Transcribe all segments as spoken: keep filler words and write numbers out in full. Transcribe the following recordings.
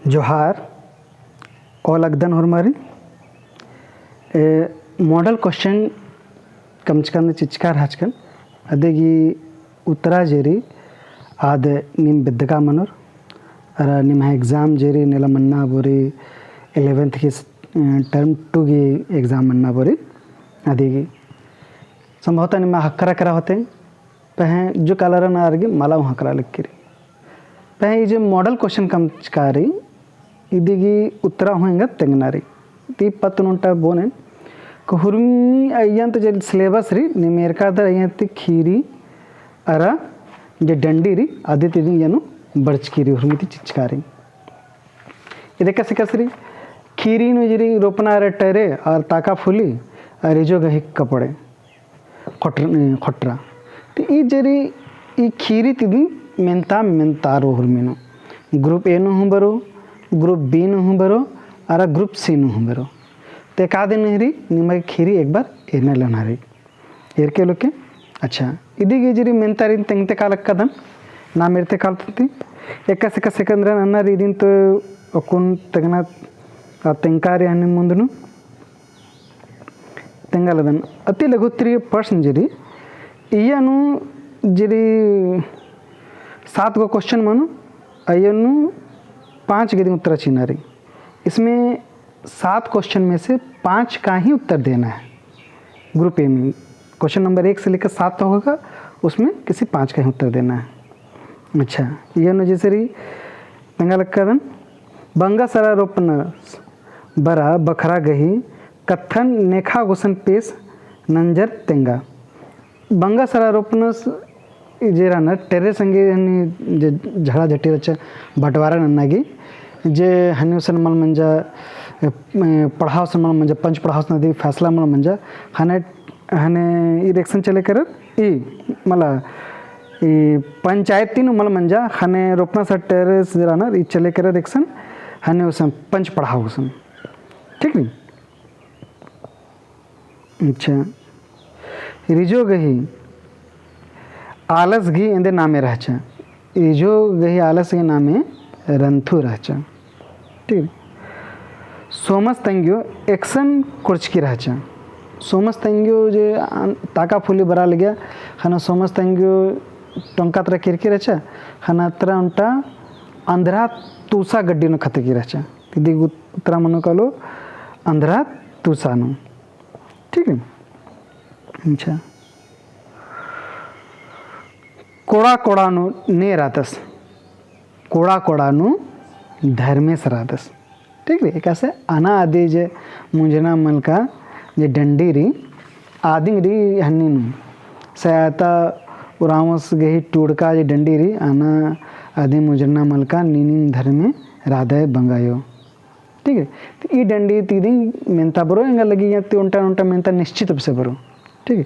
जोहार, ओलगदन होरमारिन। ए, model question कमचकन चिचका रहचकन, अदिगी उत्तरा जे रई, आद नीम बेद्दका मनोर, अरा निम्है exam जे रई, नेला मन्ना बोरी eleventh की, अ, term two की exam मन्ना बोरी, अदिगी संभवतः निम्है हकरा करा होते, पहें जो कालरन आर गे मला हूँ हकरा लगी रई। पहें ई जे model question कमचका रई, इदिगी उत्तरा हूँ एंगा तेंगना रई। ती पत्त नू ओन्टा बओन एन, कि हुरमी अइय्यन ती जे syllabus रई, नीम एरका दर अइय्यन ती खीरी अरा जे डंडी रई, अदी ती इदिन अइय्या नू बरचकी रई, हुरमी ती चिचका रई। इदे कसे कसे रई, खीरी नू जे रई रोपना अरा टरे, अरा ताका फुली, अरा रिजो गही कपड़े। खोटर-, ए, खोटरा। तो ई जे रई, ई खीरी ती इदिन मेन्ता, मेन्ता रो हुरमी नू। Group A नू हूँ बरो, group B नू हूँ बरो, अरा group C नू हूँ बरो। तो एकादिन रई, निमा गे खीरी एक बार एरना लगना रई। एरके लोके? अच्छा, इदिगी जे रई मेन्तारिन तेंगते कालक्कदन, नाम एरते कालतन ती। एकासे एकासे एकासे एन्दरन अन्ना रई इदिन तो अक्कुन तेंगना, आ, तेंगका रई हनी मुन्द नू। तेंगा लगदन। अति लघुत्तरीय प्रश्न जे रई, इय्या नू जे रई सात गो question मनो, अइय्या नू पाँच गे इदिन उत्तरा चिअना रई। इसमें सात question में से पाँच का ही उत्तर देना है। Group A में question number एक से लेकर सात तक होगा, उसमें किसी पाँच का ही उत्तर देना है। अच्छा, इय्या नू जैसे रई, तेंगा लक्कदन, बंगा सरा रोपनस बरा बखरा गही कत्थन नेखा गुसन पेस नंजर तेंगा। बंगा सरा रोपनस जे रअनर, टरे संगे हनी जे झड़ा झटी रहचा बंटवारा नन्ना गे, जे हनी गुसन मल मंजा, ए, पड़हा गुसन मल मंजा, पंच पड़हा गुसन अदी फैसला मल मंजा, हने, हने ई एकसन चले केरर, ई, मला, ई पंचायती नू मल मंजा, हने रोपना सरा टरे जे रअनर, ई चले केरर एकसन, हने गुसन पंच पड़हा गुसन। ठीक रई? अच्छा। रिजो गही आलस गही एन्देर नामे रहचा। रिजो गही आलस गही नामे रंथू रहचा। ठीक। सोमस तंग्यो एकसन कोरचकी रहचा। सोमस तंग्यो जे अन-, ताका फुली बरआ लगिया, ख़ने सोमस तंग्यो टोंका तरा केरकी रहचा, ख़ने तरा ओन्टा अंधरा तूसा गड्डी नू खतकी रहचा। तिदी गु-, उत्तरा मनो कालो अंधरा तूसा नू। ठीक है? अच्छा। कोड़ा कोड़ा नू ने रअदस। कोड़ा कोड़ा नू धर्मेस रअदस। ठीक रई? एकासे अना अदी जे मुंजना मलका जे डंडी रई, आदिम रई हन्नी नू। सयाता उराँवस गही टूड़का जे डंडी रई, अना अदी मुंजना मलका नीनिम धर्मे रअदय बंगायो। ठीक है? तो ई डंडी ती इदिन मेन्ता बरो एंगा लगी या ती ओन्टा ओन्टा मेन्ता निश्चित से बरो। ठीक है?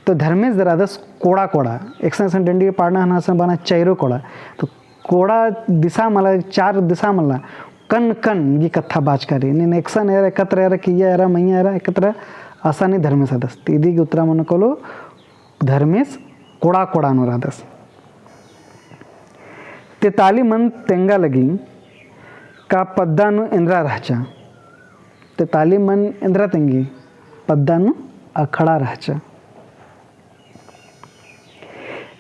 तो धर्मेस रअदस कोड़ा कोड़ा, एकसन एकसन डंडी पाड़ना हना सन बना चारो कोड़ा। तो कोड़ा दिसा मला, चार दिसा मला, कन कन गही कत्था बाचका रई। नीन एकसन एरा, एकत्र एरा, किया एरा, मइया एरा, एकत्र असानी धर्मेस रअदस। तो इदी गही उत्तरा मनो कालो धर्मेस कोड़ा कोड़ा नू रअदस। तेताली मन तेंगा लगी का पद्दा नू एन्दरा रहचा। तेताली मन एन्दरा तेंगी, पद्दा नू अखड़ा रहचा।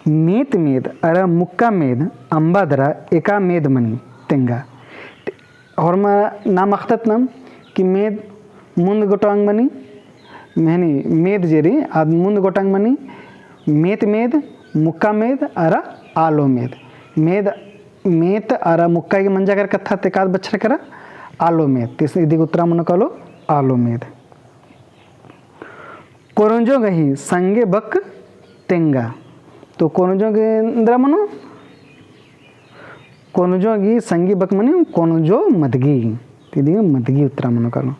मेत मेद अरा मुक्का मेद अम्बा दरा एका मेद मनी तेंगा। होरमा नाम अख़दत नम कि मेद मुन्द गोटांग मनी, मेहनी मेद जे रई, आद मुन्द गोटांग मनी, मेत मेद, मुक्का मेद, अरा आलो मेद। मेद, मेत अरा मुक्का गही मंजा केरा कत्था ते एकाद बछर केरा, आलो मेद। तिस इदी गही उत्तरा मनो कालो, आलो मेद। कोरंजो गही संगे बक तेंगा। तो कोरंजो गही एन्दरा मनो? कोरंजो गही संगे बक मनी कोरंजो मदगी। तिदी मदगी उत्तरा मनो कालो।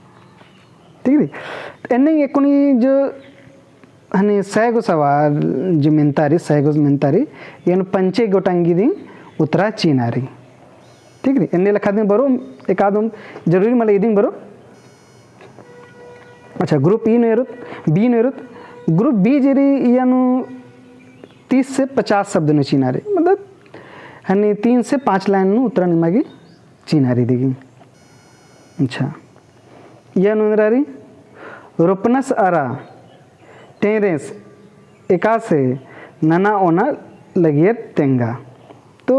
ठीक रई? एन्ने एकुनी जो हनी सैगो सवाल जो मेन्ता रई, सैगो मेन्ता रई, एन पंचे गोटांग इदिन उत्तरा चिअना रई। ठीक रई? एन्ने लेखा दिम बरो, एकादम जरूरी मला इदिन बरो। अच्छा, group E नू एरोत, B नू एरोत। Group B जे रई, इया नू तीस से पचास शब्द नू चिअना रई। मतलब, हनी तीन से पाँच line नू उत्तरा निमा गे चिअना रई इदिगी। अच्छा, इय्या नू एन्दरा रई, रोपनस अरा टेरेस एकासे नना ओना लगियर तेंगा। तो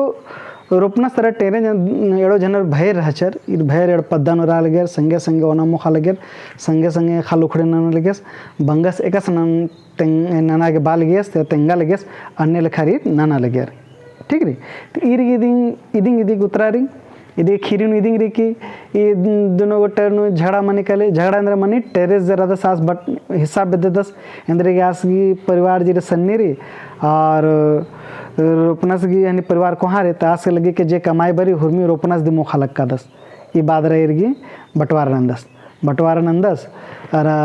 रोपनस अरा टेरेस एड़ो झनर भयर रहचर, ईर भयर एड़पा पद्दा नू रआ लगियर, संगे संगे ओना मोखा लगियर, संगे संगे खल उखड़े नना लगियस, बंगस एकासे नन तें-, नना गे बआ लगियस, ते तेंगा लगियस, अन्ने लेखा रई नना लगियर। ठीक रई? तो ईर गे इदिंग, इदिंग इदी गुतरा रई, इदी खीरी नू इदिंग रई कि ई दुनो गोटे नू झगड़ा मनी काली, झगड़ा एन्दरा मनी टेरेस जे रअदस आस बट-, हिस्सा बेद्ददस, एन्दरा गे आस गही परिवार जे रई सन्नी रई, और रोपनस गही हनी परिवार कोहाँ रई, तो आस गे लगी कि जे कमाई बरई हुरमी रोपनस दी मोखा लक्कादस। ई बादरा ईर गे बंटवारा नन्दस, बंटवारा नन्दस, अरा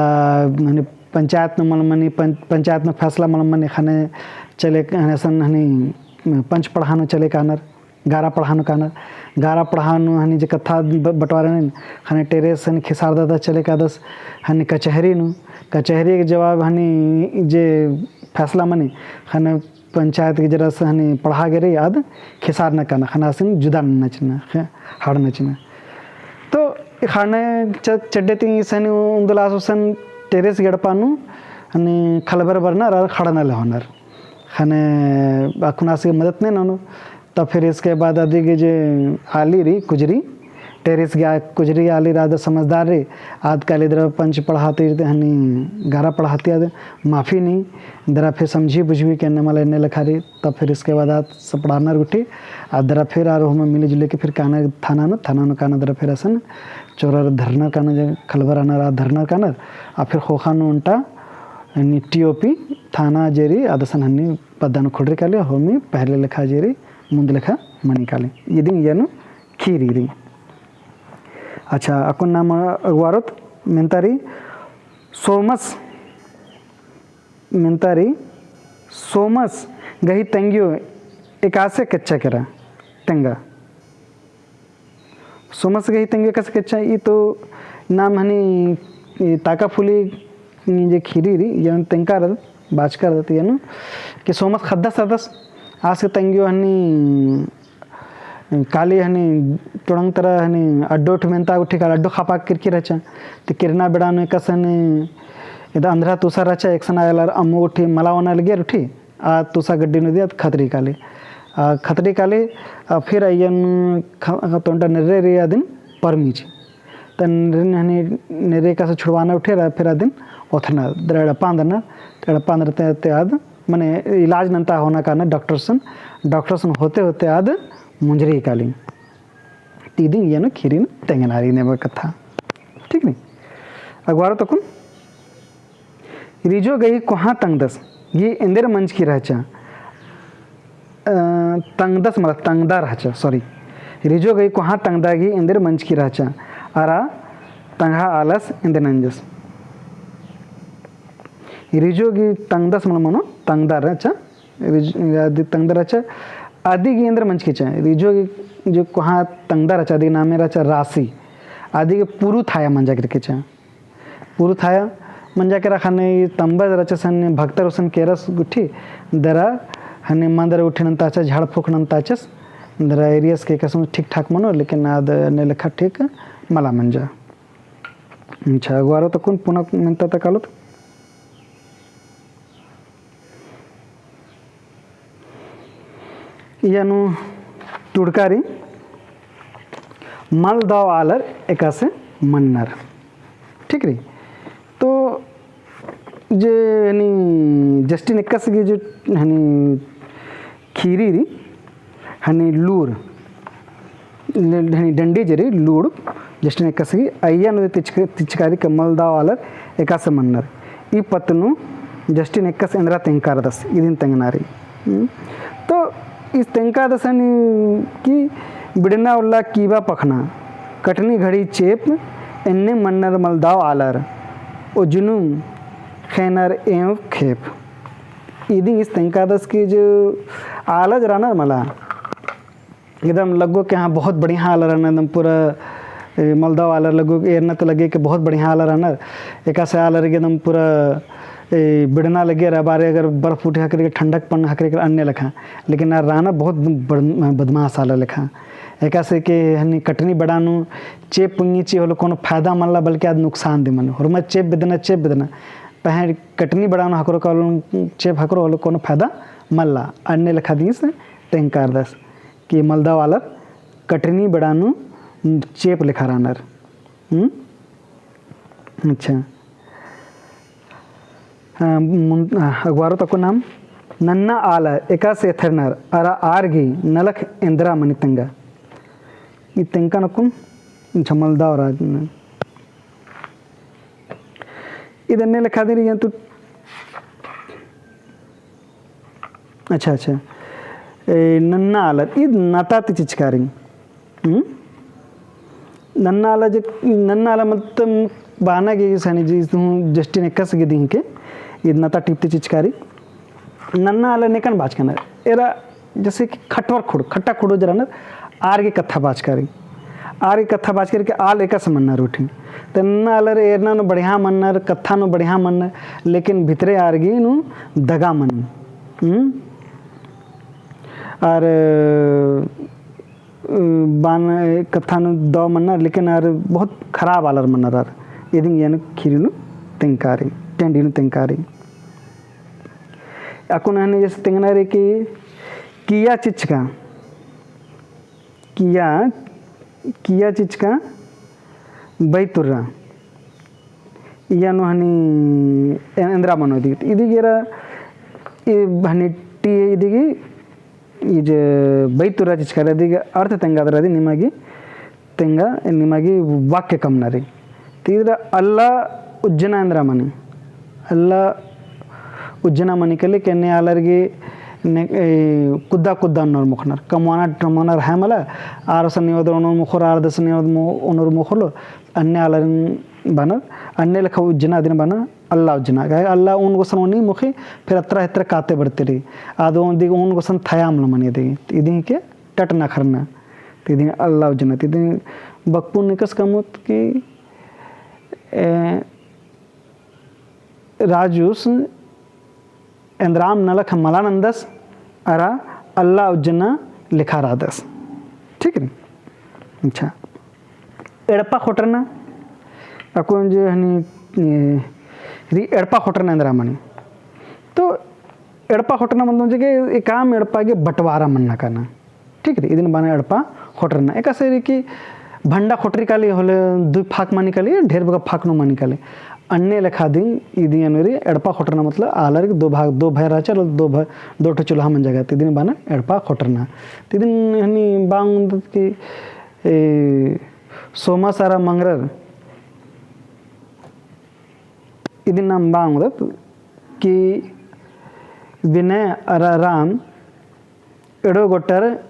हनी पंचायत नू मल मनी, पं-, पंचायत नू फैसला मल मनी, ख़ने चले, हनी असन हनी पंच पड़हा नू चले कानर, गारा पड़हा नू कानर, गारा पड़हा नू हनी जे कत्था ब-, बंटवारा नू, ख़ने टेरेस हनी खिसारददस चले कादस हनी कचहरी नू, कचहरी के जवाब हनी जे फैसला मनी, ख़ने पंचायत गे जे रअस हनी पड़हा गे रई आद खिसारना काना, ख़ने आसिन जुदा नना चिअना, ख़-, ख़ड़ना चिअना। तो ख़ड़ना च-, चड्डे ती ईस हनी उन्दुल आस गुसन टेरेस गे एड़पा नू हनी खलबर बरनर अरा ख़ड़ना ले होनर। ख़ने अक्कुन आस गे मदत नू ननू। तब फिर इसके बाद अदी गे जे आली रई कुजरी, टेरेस गे आ-, कुजरी आली रई आद समझदार रई, आद काली दरा पंच पड़हा ती हनी गारा पड़हा ती आद माफी नी, दरा फिर समझी बुझी कि एन्ने मला एन्ने लेखा रई। तब फिर इसके बाद आद सपड़ारनर गुट्ठी, आद दरा फिर आर हुरमी मिली जुली के फिर कानर थाना नू, थाना नू कानर दरा फिर असन चोरर धरनर कानर जे खलबर रअनर आद धरनर कानर, आ फिर ख़ोख़ा नू ओन्टा हनी टीओपी थाना जे रई आद असन हनी पद्दा नू खुड़री काली, हुरमी पहले लेखा जे रई मुन्द लेखा मनी काली। इदिंग इय्या नू खीरी रई। अच्छा, अक्कुन नाम अगुवारोत मेन्ता रई सोमस, मेन्ता रई सोमस गही तेंगियो एकासे केच्चा केरा तेंगा। सोमस गही तेंगियो एकासे केच्चा, ई तो नाम हनी, ई ताका फूली जे खीरी रई, इय्या नू तेंगका रअदत, बाचका रअदत इय्या नू कि सोमस ख़द्दस रअदस, आस गही तेंगियो हनी काली हनी टोड़ंग तरा हनी अड्डो ठो मेन्ता गुट्ठी काली अड्डो खपा किरकी रहचा। ती किरना बेड़ा नू एकासे हनी इदा अंधरा तुसा रहचा, एकसन आलर अम्मु गुट्ठी मला ओना लगियर गुट्ठी, आ तुसा गड्डी नू दिया खतरी काली। आ खतरी काली, आ फिर अइय्या नू ख-, ख-, तोंटा नेर्रे रई अदिन परमिच। तन रिन हनी नेर्रे एकासे छुड़वाना गुट्ठी, फिर अदिन ओथरना, दरा एड़पा अंदरना, एड़पा अंदर ते, ते आद, मने इलाज नन्ता होना काना डॉक्टर सन, डॉक्टर सन होते होते आद मुंजरी काली। ती इदिंग इय्या नू खीरी नू तेंगना रई नेबा कत्था। ठीक नी? अगुवारोत अक्कुन रिजो गही कोहाँ तंगदस गही एन्देर मंजकी रहचा। अ, तंगदस मला तंगदा रहचा, sorry। रिजो गही कोहाँ तंगदा गही एन्देर मंजकी रहचा। अरा तंगआ आलस एन्देर नंजस। रिजो गही तंगदस मला मनो तंगदा रहचा। रिज-, अदी तंगदा रहचा। अदी गही एन्देर मंजकी रहचा। रिजो गही जो कोहाँ तंगदा रहचा, अदी गही नामे रहचा रासी। अदी गही पुरु थाया मंजा केरकी रहचा। पुरु थाया मंजा केरा। ख़ने ई तंगदस रहचस हने भगतर गुसन केरस गुट्ठी, दरा हने मंदर गुट्ठी नन्ताचस, झाड़ फूँक नन्ताचस, दरा एरियस के कसम ठीक ठाक मनो, लेकिन आद एन्ने लेखा ठीक मला मंजा। अच्छा, अगुवारोत अक्कुन पुना मेन्ता ता कालोत। इय्या नू टूड़का रई मलदव आलर एकासे मन्नर। ठीक रई? तो जे हनी जस्टिन एक्कस गही जो हनी खीरी रई, हनी लूर, हनी डंडी जे रई लूर, जस्टिन एक्कस गही अइय्या नू तिचक-, तिचकारी का मलदव आलर एकासे मन्नर। ई पत्त नू जस्टिन एक्कस एन्दरा तेंगकारदस, इदिन तेंगना रई। हम्म। तो ईस तेंगकारदस हनी कि बिड़ना उल्ला कीबा पखना, कटनी घड़ी चेंप, एन्ने मन्नर मलदव आलर, ओ जुनुम ख़ेन्नर एंव खेंप। इदिन ईस तेंगकारदस कि जो आलर जे रअनर मला, एकदम लग्गो कि हाँ, बहुत बढ़िया आलर रअनर, एकदम पूरा, ए, मलदव आलर लग्गो कि एरना तो लग्गे कि बहुत बढ़िया आलर रअनर। एकासे आलर गे एकदम पूरा ए, बिड़ना लगे रबारे अगर बर्फ उठे हकरे के ठंडक पन हकरे के अन्ने लेखा। लेकिन आर राना बहुत बद-, बदमाश आलर लेखा। एकासे के हनी कटनी बड़ा नू चेप पुंगी ची होले कोनो फायदा मल्ला, बल्कि आद नुकसान दे मने। होरमा चेप बेदना, चेप बेदना। पहें कटनी बड़ा नू हकरो का होले चेप हकरो होले कोनो फायदा मल्ला। अन्ने लेखा दिस तेंगारदस कि मलदव आलर कटनी बड़ा नू चेप लेखा रानर। हम्म? अच्छा। हाँ, मुन-, हाँ, अगवारो तको नाम नन्ना आलर एकासे एथरनर अरा आर गी नलख एन्दरा मनी तेंगा। ई तेंगकन अक्कुन झमलदव राज न। इद अन्ने लेखा दिरी या तो अच्छा, अच्छा। ए, नन्ना आलर, इद नता ती चिचकारी। हम्म? नन्ना आलर जे, नन्ना आलर मतलब बाना गे सनी जी, तू जस्टिन एकस गे दिंके, इद नता टीप ती चिचकारी। नन्ना आलर नेकन बाचकनर। एरा जैसे कि खटवर खुड़, खट्टा खुड़ो जरा नर, आर गे कत्था बाचकारी। आर गे कत्था बाचकारी के आल एकस मन्नर उठी। त नन्ना आलर एरना नू बढ़िया मन्नर, कत्था नू बढ़िया मन्नर, लेकिन भितरे आर गे नू दगा मनी। हम्म? आर, अ, बान कत्था नू दव मन्नर, लेकिन आर बहुत खराब आलर मन्नर आर। इदिन एन खीरी नू तेंगारी, टेंडी नू तेंगारी। अक्कुन हने जैसे तेंगना रे कि किया चिचका, किया, किया चिचका बैतुर्रा। इया नू हनी ए-, एन्दरा मनो इदिगी। इदिगी एरा, इ-, हनी टी इदिगी, इ जे बैतुर्रा चिचका रे इदिगी अर्थ तेंगा दरा इदी निमा गी तेंगा निमा गी वाक्य कमना रे। तीर अल्ला उज्जना एन्दरा मनी। अल्ला उज्जना मनी कले के ने आलर गे ने, ए, कुद्दा कुद्दा ओनोर मोखनर। कमवाना टमवाना रहा मला, आर सन निवद ओनोर मोखर, आर दस निवद मो-, ओनोर मोखलो, अन्ने आलर बनर, अन्ने लेखा उज्जना अदिन बना, अल्ला उज्जना। काहे अल्ला ओन गोसन ओनी मोखे, फिर अत्रा हेत्रा काते बढ़ते रही। आदो ओन दिग ओन गोसन थया मला मनी दिग। इदिन के टटना खरना। तिदिन अल्ला उज्जना, तिदिन बकपुन निकस कमुत कि, ए, राजुस एन्दराम नलख मला नन्दस अरा अल्ला उज्जना लेखा रअदस। ठीक री? अच्छा। एड़पा खोटरना, अक्कुन जे हनी, ए, री एड़पा खोटरना एन्दरा मनी। तो एड़पा खोटरना मतलब जे के एकअम एड़पा गे बंटवारा मन्ना काना। ठीक री, इदिन बअनर एड़पा खोटरना। एकासे री कि भंडा खोटरी काली होले दुई फाक मनी काली, ढेर बग्गे फाक नू मनी काली। अन्ने लेखा दिम इदिन एनुरी एड़पा खोटरना मतलब आलर गे दो भाग, दो भय रहचा, दो भय, दो ठो चूल्हा मंजा गे, तिदिन बअनर एड़पा खोटरना। तिदिन हनी बांग कि, ए, सोमा सारा मंगरर, इदिन नाम बांग कि विनय अरा राम एड़ो गोटर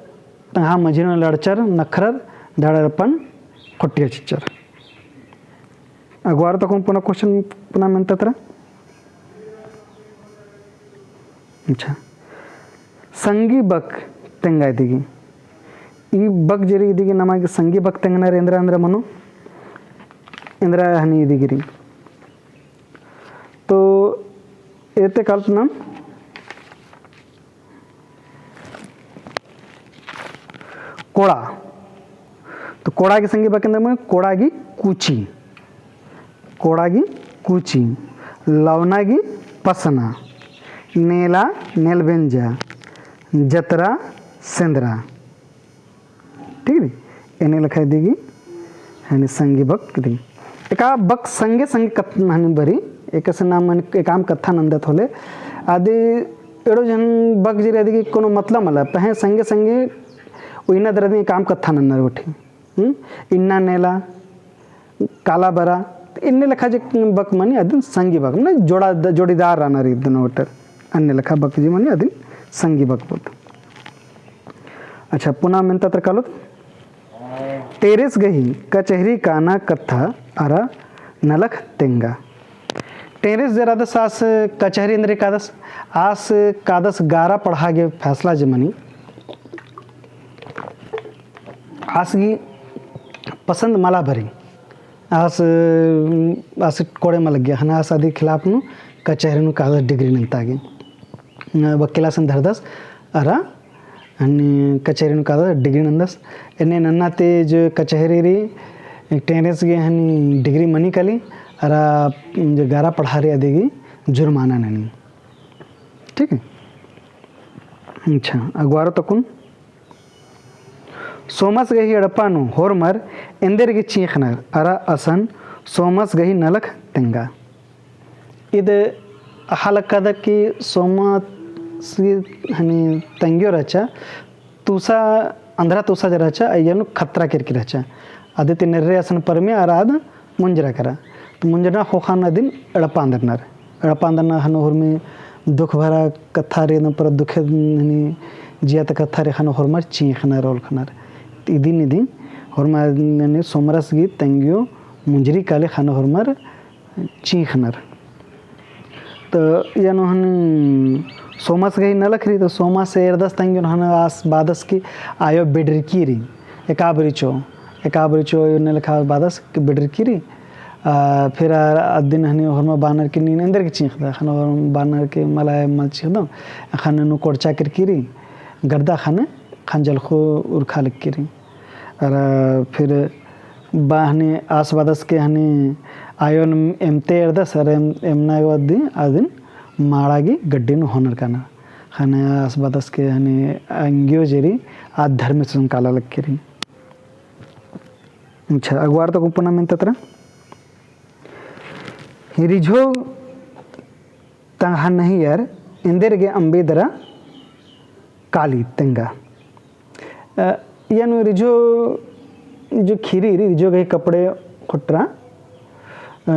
तंगआ मझी नू लड़चर नखरर धड़रपन खोटिया चिच्चर। अगवार तक पुना question पुना मेनता तरा। अच्छा। संगी बक तेंगा इदिगी। ई बक जे री इदिगी नमा गे संगी बक तेंगना रे एन्दरा एन्दरा मनो। एन्दरा हनी इदिगी री। तो एते कालत नाम कोड़ा। तो कोड़ा गी संगी बक एन्दरा मनो, कोड़ा गी कूची। कोड़ा गी कूची। लवना गी पसना। नेला नेलबेंजा। जतरा सेंदरा। ठीक री? एन्ने लेखा इदिगी हनी संगी बक इदिगी। एका बक संगे संगे कत-, हनी बरी, एकासे नाम हनी एकअम कत्था नन्दत होले, अदी एड़ो जन बक जे री अदिगी कोनो मतलब मला, पहें संगे संगे उइना दरा अदिन एकअम कत्था नन्नर उठी। हम्म? इन्ना नेला, काला बरा, एन्ने लेखा जे बक मनी अदिन संगी बक, मने जोड़ा-, जोड़ीदार रअनर इदिन ओटर। अन्ने लेखा बक जे मनी अदिन संगी बक बोलत। अच्छा, पुना मेनता तरा कालोत। टेरेस गही कचहरी काना कत्था अरा नलख तेंगा। टेरेस जे रअदस आस कचहरी एन्दरा कादस, आस कादस गारा पड़हा गे फैसला जे मनी। आस गी पसंद मला बरी। आस, आस कोड़े मल लग्गिया, हना आस अदी खिलाफ नू कचहरी नू कादस degree नन्ता गे। अ, वकीला सन धरदस, अरा हनी कचहरी नू कादस degree नन्दस। एन्ने नन्ना ती जो कचहरी रई, टेरेंस गे हनी degree मनी काली, अरा जो गारा पड़हा रई अदी गे जुर्माना ननी। ठीक है? अच्छा, अगुवारो तकुन। सोमस गही एड़पा नू होरमर एन्देर गे चींख़नर, अरा असन सोमस गही नलख तेंगा। इद अख़ा लक्कादर कि सोमस गे हनी तंग्यो रहचा, तुसा, अंधरा तुसा जे रहचा, अइय्या नू खतरा केरकी रहचा। अदी ती नेर्रे असन परमिया अरा आद मुंजरा केरा। तो मुंजरा ख़ोख़ा नू अदिन एड़पा आन्दरनर। एड़पा आन्दरनर ख़ने होरमी दुख भरा कत्था रई, एकदम पूरा दुखे हनी जिया ता कत्था रई, ख़ने होरमर चींख़नर, ओलख़नर। तो इदिन इदिन होरमर हनी सोमरस गही तंग्यो मुंजरी काली ख़ने होरमर चींख़नर। तो इय्या नू हनी सोमस गही नलख रई, तो सोमस एरदस तंग्यो नू ख़ने आस बादस कि आयो बेडरकी रई, एका बरिचो, एका बरिचो एन्ने लेखा बादस कि बेडरकी रई। आ, फिर आ, अदिन हनी होरमर बानर कि नीन एन्देर गे चींख़दय, ख़ने होरमर बानर कि मला मल चींख़दम, ख़ने नू कोड़चा केरकी रई, गरदा ख़ने, ख़ने जलख़ो उरखा लगी रई। अरा फिर बा हनी आस बादस कि हनी आयोन एमते एरदस, अरा एम-, एमना बाद दी अदिन माड़ा गही गड्डी नू होनर काना। ख़ने आस बादस कि हनी अंग्यो जे रई, आद धर्मेस असन काला लगी रई। अच्छा, अगुवारो तकुन पुना मेन्ता तरा। रिझो तंग्है नैहर एन्देर गे अम्बी दरा काली तेंगा। अ, इय्या नू रिझो जो खीरी रई, रिझो गही कपड़े खोटरा। अ,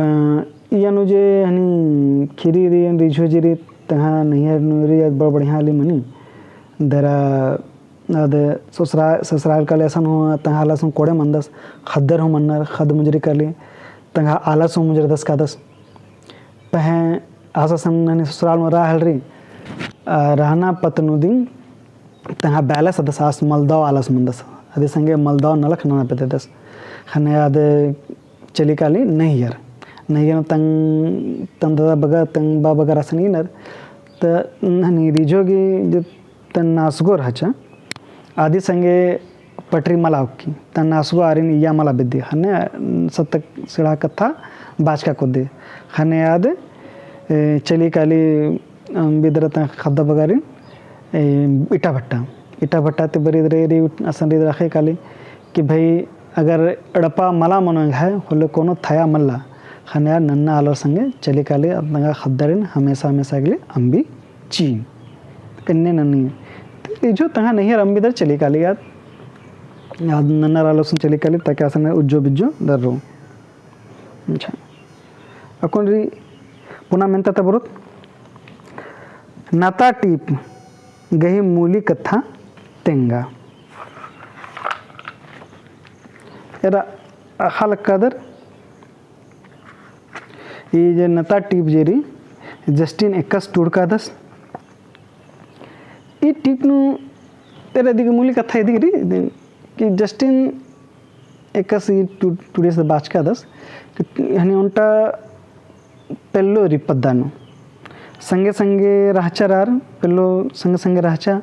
इय्या नू जे हनी खीरी रई, रिझो जे रई, तंग्है नैहर नू रई, आद बड़ बढ़िया आली मनी। दरा आद ससुरा-, ससुराल काली असन हूँ तंग्है आलस हूँ कोड़े मनदस, ख़द्दर हूँ मनर, ख़द्द मुंजरी काली, तंग्है आलस हूँ मुंजरदस कादस। पहें आस असन हनी ससुराल नू रआ हेलरी, अ, रहना पत्त नू दिम तंग्है बैलेस अदस, आस मलदव आलस मनदस। अदी संगे मलदव नलख नना बेद्ददस। ख़ने आद चली काली नैहर। नैहर नू तंग, तंग दादा बग्गे, तंग बा बग्गे असन इनर। त हनी रिझो गही जो तन्नासगो रहचा, अदी संगे पटरी मला ओक्की, तन्नासगो आरिन इय्या मला बेद्दी, ख़ने सत्त सिड़हा कत्था बाचका कुद्दी। ख़ने आद, ए, चली काली, अम, अम्बी दरा तंग्है ख़द्द बग्गे आरिन, ए, ईटा भट्टा, ईटा भट्टा ती बरी दरा एरी असन रई दरा अख़ई काली कि भई अगर एड़पा मला मनो एंग्है, होले कोनो थया मल्ला, ख़ने आद नन्ना आलर संगे चली काली, तंग्है ख़द्द आरिन हमेसा हमेसा के लिए अम्बी चीम। एन्ने ननी। तो रिझो तंग्है नैहर अम्बी दरा चली काली आद। आद नन्ना आलर संगे चली काली, ताकि असन उज्जो बिज्जो दर्रो। अच्छा। अक्कुन रई पुना मेन्ता ता बरोत। नता टीप गही मूली कत्था तेंगा। एरा अख़ा लक्कादर ई जे नता टीप जे रई, जस्टिन एक्कस टूड़कादस। ई टीप नू एरा इदी गही मूली कत्था इदी गही रई कि जस्टिन एक्कस ई टू-, टूड़ेस बाचकादस कि हनी ओन्टा पेल्लो रई पद्दा नू। संगे संगे रहचा रअर, पेल्लो संगे संगे रहचा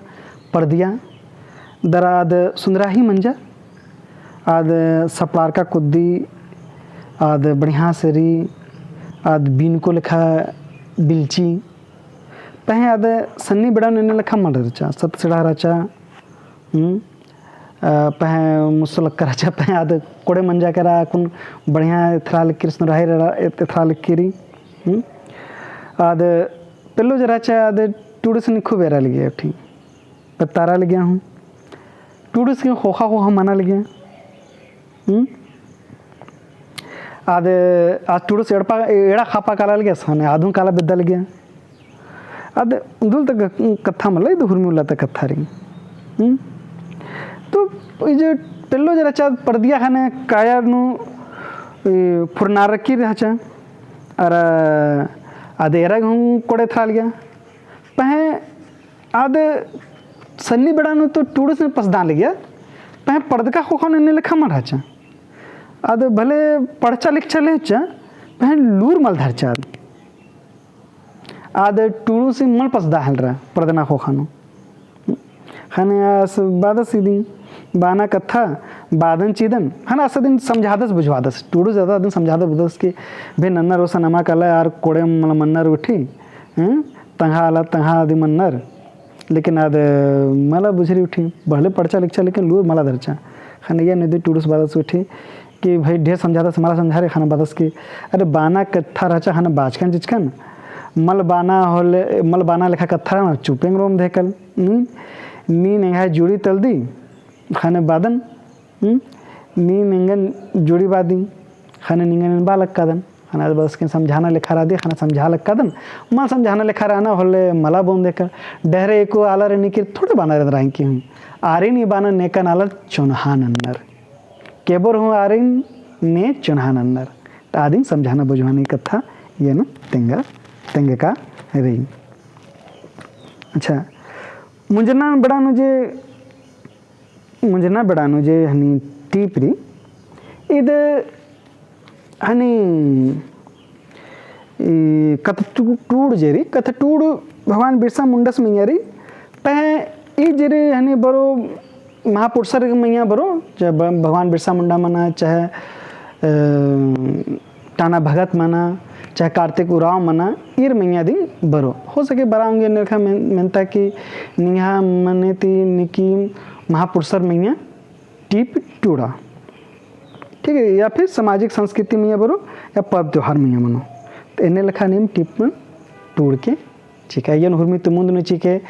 परदिया। दरा आद सुन्दराही मंजा, आद सपड़ारका कुद्दी, आद बढ़िया से रई, आद बीनको लेखा बिलची। पहें आद सन्नी बेड़ा नू एन्ने लेखा मल रहचा, सत्त सिड़हा रहचा, हम्म, अ, पहें मुसलक्का रहचा, पहें आद कोड़े मंजा केरा, अक्कुन बढ़िया एथरा लगी रई, सुन्दराही एथरा लगी रई, हम्म। आद पेल्लो जे रहचा, आद टूड़ुस नी खूब एरा लगिया उठी। पत्तारा लगिया हूँ। टूड़ुस गे ख़ोख़ा ख़ोख़ा मना लगिया। हम्म? आद, आद टूड़ुस एड़पा, एड़ा ख़ापा काला लगिया, सने आद हूँ काला बेद्दा लगिया। आद उन्दुल ता कत्था मला, इद हुरमी उल्ला ता कत्था रई। हम्म? तो ई जे पेल्लो जे रहचा परदिया ख़ने काया नू, ए, फुरनारकी रहचा। अरा आद एरा गे हूँ कोड़े एथरा लगिया। पहें आद सन्नी बेड़ा नू तो टूड़ुस ने पसदा लगिया, पहें पड़दका ख़ोख़ा नू एन्ने लेखा मल रहचा। आद भले पढ़चा लिखचा लेचा, पहें लूर मल धरचा आद। आद टूड़ुस ही मल पसदा हेलरा, परदना ख़ोख़ा नू। ख़ने आस बादस इदिन, बाना कत्था, बादन चिदन, ख़ने आस इदिन समझादस बुझवादस। टूड़ुस ज्यादा इदिन समझादस बुझवादस कि भे नन्नर ओसन नमा काला आर कोड़े मला मन्नर गुट्ठी, हम्म? तंग्हा आला तंग्हा अदिन मन्नर। लेकिन आद मला बुझरी गुट्ठी, भले पढ़चा लिखचा लेकिन लूर मला धरचा। ख़ने इय्या नू इदी टूड़ुस बादस गुट्ठी कि भाई ढेर समझादस मला समझारे। ख़ने बादस कि अरे बाना कत्था रहचा ख़ने बाचकन चिचकन, मल बाना होले, मल बाना लेखा कत्था रहना चुपेंग रोम धेकल। नीन, नीन एंग्है जुड़ी तलदी, ख़ने बादन, हम्म? नीन एंगन जुड़ी बादी, ख़ने निंगन एन बआ लक्कादन। ख़ने आद बादस कि समझाना लेखा रअदी, ख़ने समझा लक्कादन। मल समझाना लेखा रअना होले मला बओन देकर। डहरे एको आलर निकिर थोड़े बानर एन्दरा एंकी हूँ। आरिन ई बानर नेकन आलर चोन्हा नन्नर। केबोर हूँ आरिन ने चोन्हा नन्नर। त आदिन समझाना बुझवाना कत्था इय्या नू तेंगा, तेंगका रई। अच्छा, मुंजना बेड़ा नू जे मुंजना बेड़ा नू जे हनी टीप रई, इद हनी ई कत्था टू-, टूड़ जे रई, कत्था टूड़ भगवान बिरसा मुंडस मइय्याँ रई, पहें ई जे रई हनी बरो महापुरुषर मइय्याँ बरो, चाहे ब-, भगवान बिरसा मुंडा मना, चाहे, अ, टाना भगत मना, चाहे कार्तिक उराँव मना, ईर मइय्याँ दिम बरो। हो सके बरआ ओंगी एन्ने लेखा मेन-, मेन्ता कि निंग्है मने ती निकी महापुरुषर मइय्याँ टीप टूड़ा। ठीक है, या फिर सामाजिक संस्कृति मइय्याँ बरो, या पर्व त्योहार मइय्याँ मनो। तो एन्ने लेखा नीम टीप टूड़ के चिका। इय्यन हुरमी ती मुन्द नू चिके,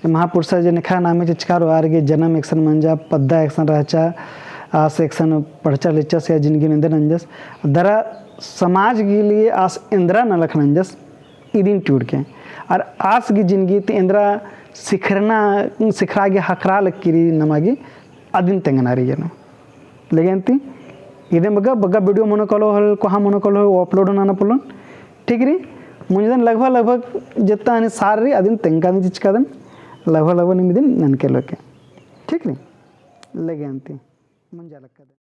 महापुरुषर जे नेखा नामे चिचका रओ, आर गे जनम एकसन मंजा, पद्दा एकसन रहचा, आस एकसन पढ़चा लिखचस या जिनगी नू एन्देर नंजस। दरा समाज के लिए आस एन्दरा नलख नंजस, इदिन टूड़ के। आर आस गे जिनगी ती एन्दरा सिखरना, सिखरा गे हखरा लक्की रई नमा गे, अदिन तेंगना रई इय्यन। लेकिन ती इदे बग्गे, बग्गे video मनो कालो होले, कोहा मनो कालो होले, upload नना पोल्लोन। ठीक रई, मुंजदन लगभग, लगभग जेतना हनी सार रई, अदिन तेंगकादन चिचकादन, लगभग, लगभग नीम इदिन ननके लोके। ठीक रई, लेकिन ती मुंजा लक्कादन।